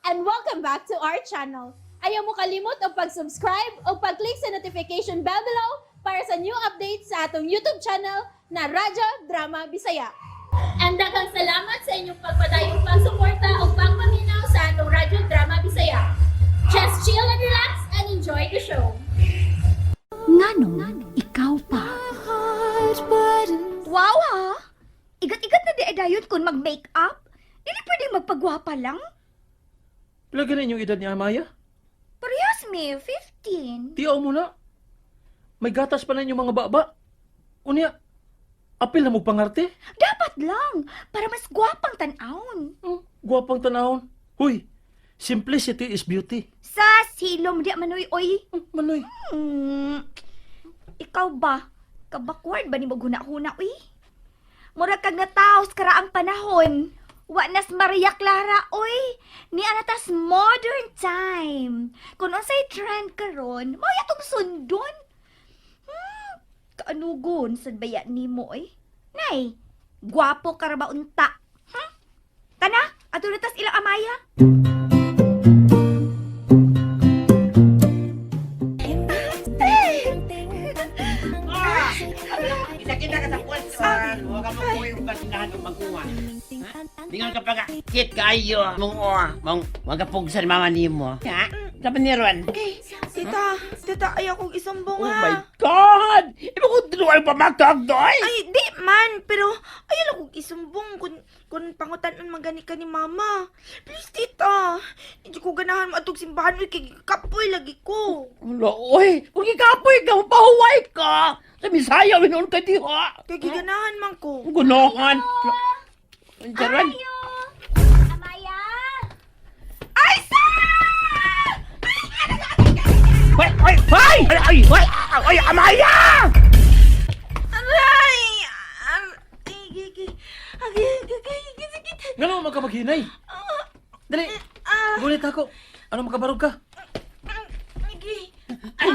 And welcome back to our channel. Ayaw mo kalimot og pag-subscribe o pag-click sa notification bell below para sa new updates sa atong YouTube channel na Radyo Drama Bisaya. And daghang salamat sa inyong pagpadayong pagsuporta o pagpaminaw sa atong Radyo Drama Bisaya. Just chill and relax and enjoy the show. Nganong ikaw pa? Wow ha! Igat-igat na di ay dayon kung mag-makeup. Dili pwede magpagwapa lang. Pila ganin yung edad ni Amaya? Parehas mi, 15. Tiyaw mo na. May gatas pa na inyong mga baba. Unya, apil na mo pangarte. Dapat lang, para mas gwapang tan-awon. Gwapang tanahon. Huy, simplicity is beauty. Sa silom di manoy oy. Manoy. Ikaw ba? Kabakward ba ni maghuna-huna uy? Mura kag nataos karaang panahon. Wa nas Maria Clara oy. Ni anatas modern time. Kung unsay trend karon, mao yatong sundon. Kaanugon sad baya nimo oy. Nay, gwapo ka ra ba unta? Tana, ato na tas ilang amaya. Kita-kita ka sa pulsan. Huwag ka makuha yung basinahan ng magkuha. Dingan ka pa nga. Kit kayo. Mong o. Mong wag ka pugsan mama nimo. Ha? Sa paniron. Tita, tita, ayaw kong isumbong Oh ha. my God! Iba ko tinuan pa matag doy! Ay, di man, pero ayaw lang kong isumbong kung pangutan-on magani ka ni mama. Please, tita, hindi ko ganahan mo atog simbahan uy, kay kapoy lagi ko. Wala, oy! Kung ikapoy ka, mapahuway ka! Sa Misaya, winoon ka diha! Kay giganahan man ko. Ang gunohan! Ang jaran! Ayo! Amaya! Ay, sa! Ay! Ay! Ay! Ay! Ay! Ay! Amaya! Aray! Ay, ay, ay, ay, ay, ay, ay, sakit. Ngano man ka maghinay? Dali, gulit ako. Ano makabarog ka? Ay,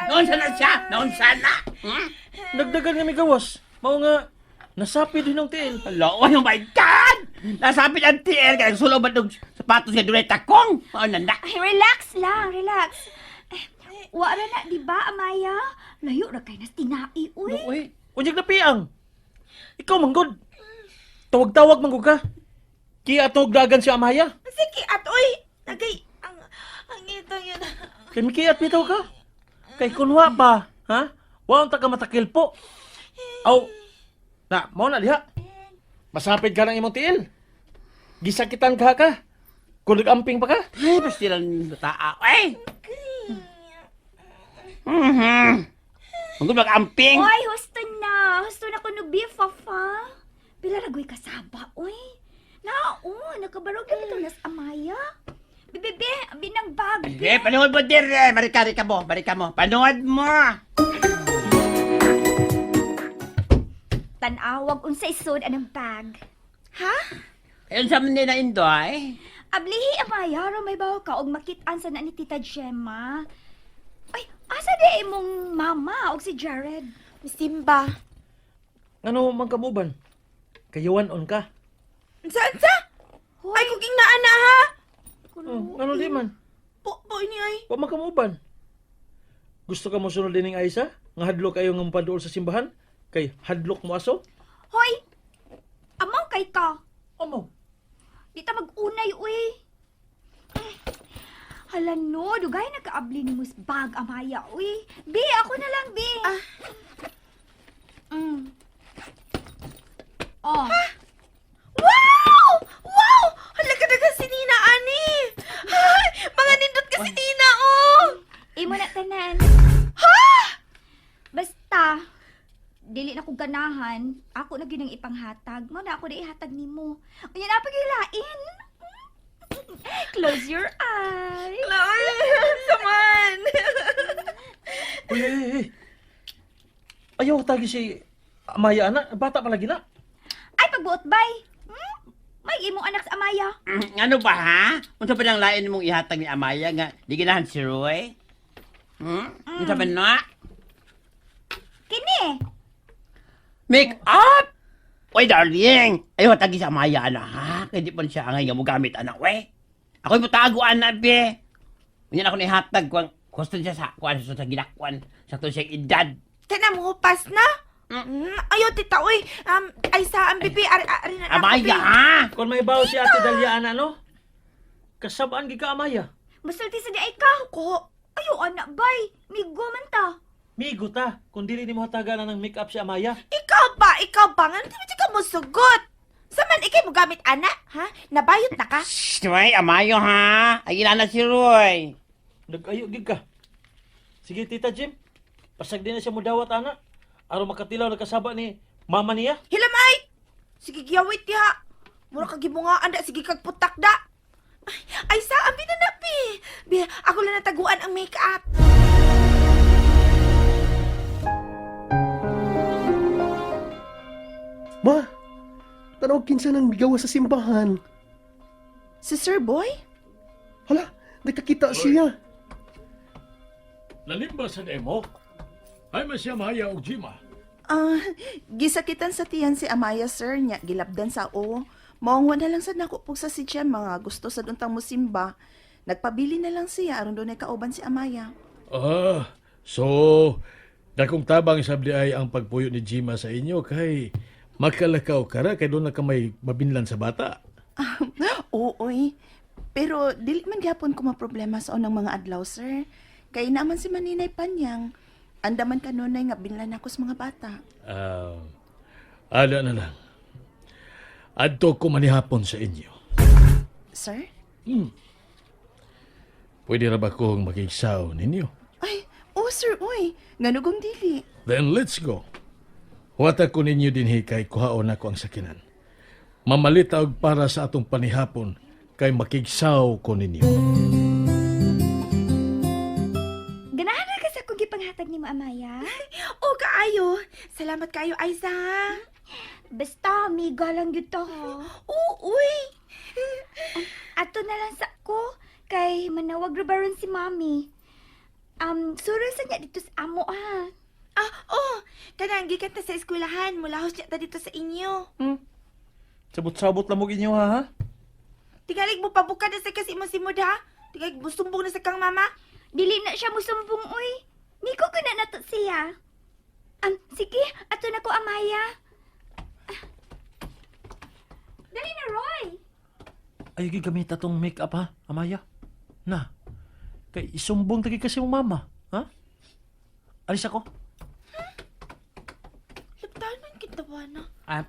Naunsa na siya! Naunsa na! Hmm? Nagdagan nga may gawas. Mao nga, nasapid din ang tiil. Hala, oh my God! Nasapit ang TL kaya nagsulo ba itong sapatos nga dunay takong? Mao na na. Ay, relax lang, relax. Eh, wala na, di ba, Amaya? Layo ra kay nas tinai, uy. No, uy. Unyag na piang. Ikaw manggod. Tawag-tawag manggod ka. Kaya atong dagan si Amaya. Sige, at oy, nagay, ang ito yun. Kay mikiat bitaw ka. Kay kunwa pa, ha? Wa unta ka matakil po. Aw. Na, mao na diha. Masapid ka ng imong tiil. Gisakitan ka ka. Kung nag-amping pa ka. Ay, pastilan bataa. Ay! Mhm. Huwag mag-amping. Oy, husto na. Husto na kuno beef, fafa. Pila ra goy kasaba, uy. Nao, nakabarog na bitaw nas Amaya. Bebe, binang bag. Eh, panood mo dire. Marika-rika mo. Marika mo. Panood mo. Tan-awag unsa isod anang bag. Ha? Ayun sa mga na Indoy. Ablihi, Amaya, ra may bawo ka og makit-an sa na ni Tita Gemma. Ay, asa di imong mama og si Jared? Simba. Ngano man ka muban? Kayuan on ka. Unsa, unsa? Hoy, Ay, kung naa na ha? Oh, ngano di man? Po, po, ini ay. Wa man ka muban. Gusto ka mo sunod dining Aisa? Nga hadlok kayo nga paduol sa simbahan? Kay hadlok mo aso? Hoy! Amaw kay ka. Amo. Di ta mag-unay, uy. Ay, hala no, dugay nakaabli ni Mus bag, Amaya, uy. Bi, ako na lang, Bi. Ah. Oh. Wow! Wow! Hala ka na si Nina, ani! Ay, mga nindot ka si Nina, oh! Imo na tanan. Ha? Basta, dili na ko ganahan. Ako na gyud ang ipanghatag. Mao na ako na ihatag nimo. Unya na pagilain. Close your eyes. Ay, saman! Uy, uy, uy, uy. Ayaw tagi si Amaya ana, bata pa lagi na. Ay, pagbuot bay. Hmm? May imong anak sa Amaya. Ano ba ha? Unsa pa nang lain mong ihatag ni Amaya nga di ganahan si Roy? Hmm? Unsa ba na? Kini. Make up! Oy, darling! Ayaw, tagi sa Amaya, ana, ha? Kaya di pa siya angay nga mo gamit, anak, we. Ako'y mutaguan na, be. Unya na ako nihatag kuang gusto siya sa kuan sa ginakuan sa to siyang edad. Kana mo pas na. Ayaw tita oy. Ay sa ang bibi ari ari na ako, Amaya, bi. ha? Kung may bawo si Ate Dalia ana no? Kasabaan gid ka Amaya. Masulti sa di ay ka. Ko. Ayo anak bay, migo man ta. Migo ta, kung dili nimo hatagan na ng make-up si Amaya. Ikaw ba? Ikaw ba? Ngano di ba ka mo sugot? Sa man ikay mo gamit ana, ha? Nabayot na ka? Shh, Roy, amayo ha. Ay na si Roy. Nag-ayo gid ka. Sige Tita Jim, pasag din na siya mudawat ana. Aron makatilaw na kasaba ni mama niya. Hilam ay! Sige giyawit diha. Mura kag gibungaan da, sige kag putak da. Ay, ay sa ang binanapi. Bi, ako lang nataguan ang make-up. Ma, tanaw kinsa nang migawa sa simbahan. Si Sir Boy? Hala, nakakita siya. Nalimba sa nemo? Ay man siya mahaya og Jima. Ah, gisakitan sa tiyan si Amaya sir nya gilabdan sa o. Maong na lang sad nako pugsa si Jem mga gusto sad untang mosimba. Nagpabili na lang siya aron dunay kauban si Amaya. Ah, so dakong tabang sabdi ay ang pagpuyo ni Jima sa inyo kay makalakaw ka ra kay doon na ka may mabinlan sa bata. Oo, oy. Pero dili man gyapon ko maproblema sa unang mga adlaw sir. Kay naman si Maninay Panyang. Andaman kanunay nga binlan ako sa mga bata. Ah, ala na lang. Adto ko manihapon sa inyo. Sir? Pwede ra ba kong makigsaw ninyo? Ay, oh sir, uy. Ngano kung dili? Then let's go. Huwata ko ninyo dinhi kay kuhaon ako ang sakinan. Mamalita og para sa atong panihapon kay makigsaw ko ninyo. Ganahan ra ka sa akong gipanghatag nimo Amaya. Oh, kaayo. Salamat kaayo, Aiza. ha? Basta miga lang gyud ta ha. Oo, uy. Ato na lang sa ko kay manawag ra baron si Mami. Suro sa niya dito sa amo ha. Ah, oh. Kanang gikan ta sa eskwelahan, mulahos niya ta dito sa inyo. Sabot-sabot lang mo inyo ha. Ha? Tingalig mo pabuka na sa kasi mo simod ha. Tingalig mo sumbong na sa kang mama. Dili na siya musumbong uy. Miko ko na nato siya. Sige, ato na ko Amaya. Ah. Dali na Roy. Ayo gid gamit atong make-up ha, Amaya. Na. Kay isumbong tagi kasi mong mama, ha? Alis ako. Laptahan man kita ba na? Ah,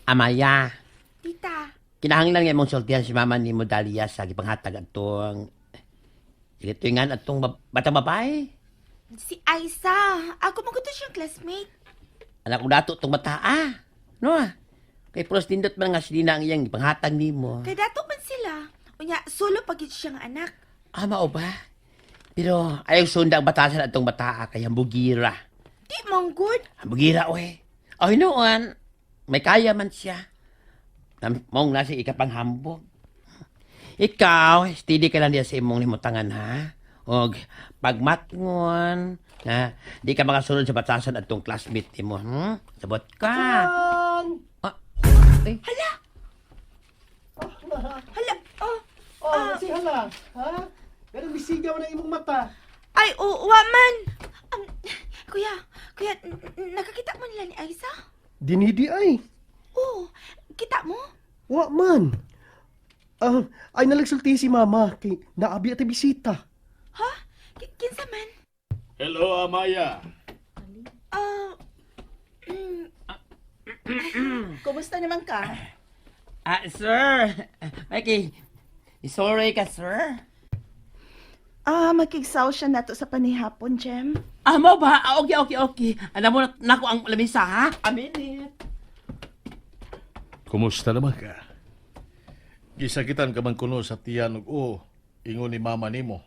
Amaya, Tita. kinahanglan nga imong sultihan si mama nimo Dalia sa gipanghatag atong Ito nga atong batang babae. Si Aiza. Ako man ko to siyang classmate. Anak ko dato tong bata ah. No ah. Kay pros nindot man nga si Dina ang iyang gipanghatag nimo. Kay dato man sila. Unya, solo pag yun siyang anak. Ah, mao ba? Pero ayaw sunda ang batasan atong bata ah, kay hambugira. Di man good. Hambugira oy. Oy noon, may kaya man siya. Maong nasa ikapanghambog. Ikaw, steady ka lang diya sa imong limutangan ha. Og pagmatngon, ha, di ka makasunod sa batasan atong classmate nimo, Sabot ka. Ah, eh, Hala, oh. Oh, si hala. Ha? Ganun bisigaw na imong mata. Ay, oo, wa man. Kuya, kuya, nakakita mo nila ni Aiza? Dinidi ay. Oo, kita mo? Wa man. Ah, ay nalagsulti si mama kay naabi at bisita. Ha? Kinsa man? Hello, Amaya. Ah, Kumusta naman ka? Ah, sir. Mikey, sorry ka, sir. Ah, makigsaw siya nato sa panihapon, Jem. Ah, mo ba? Ah, okay, okay, okay. Alam mo, nako ang lamisa, ha? A minute. Kumusta naman ka? Gisakitan ka man kuno sa tiyan ug o ingon ni mama nimo.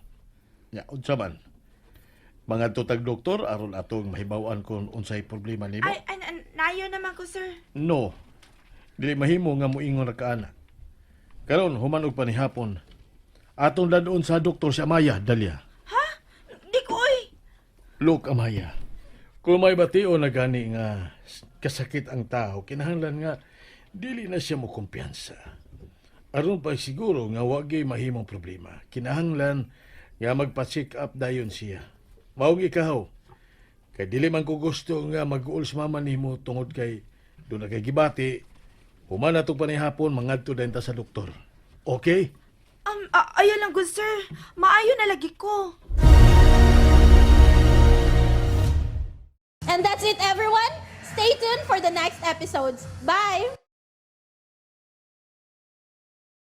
Nya unsa man? Mga tag doktor aron atong mahibaw-an kung unsay problema nimo. ay, ay, nayo naman ko, sir. No. Dili mahimo nga moingon ra ka ana. Karon human og panihapon. Atong dadon sa doktor si Amaya, Dalia. Ha? Di ko, oy. Look, Amaya. Kung may batio na gani nga kasakit ang tao, kinahanglan nga dili na siya mo kumpiyansa. Aron pa siguro nga wa gyud mahimong problema. Kinahanglan nga magpa-check up dayon siya. Maong ikaw. Kay dili man ko gusto nga mag-uol sa mama nimo tungod kay doon na kay gibati. Human na itong panihapon, mangadto dayon ta sa doktor. Okay? Ayaw lang gud, sir. Maayo na lagi ko. And that's it, everyone. Stay tuned for the next episodes. Bye!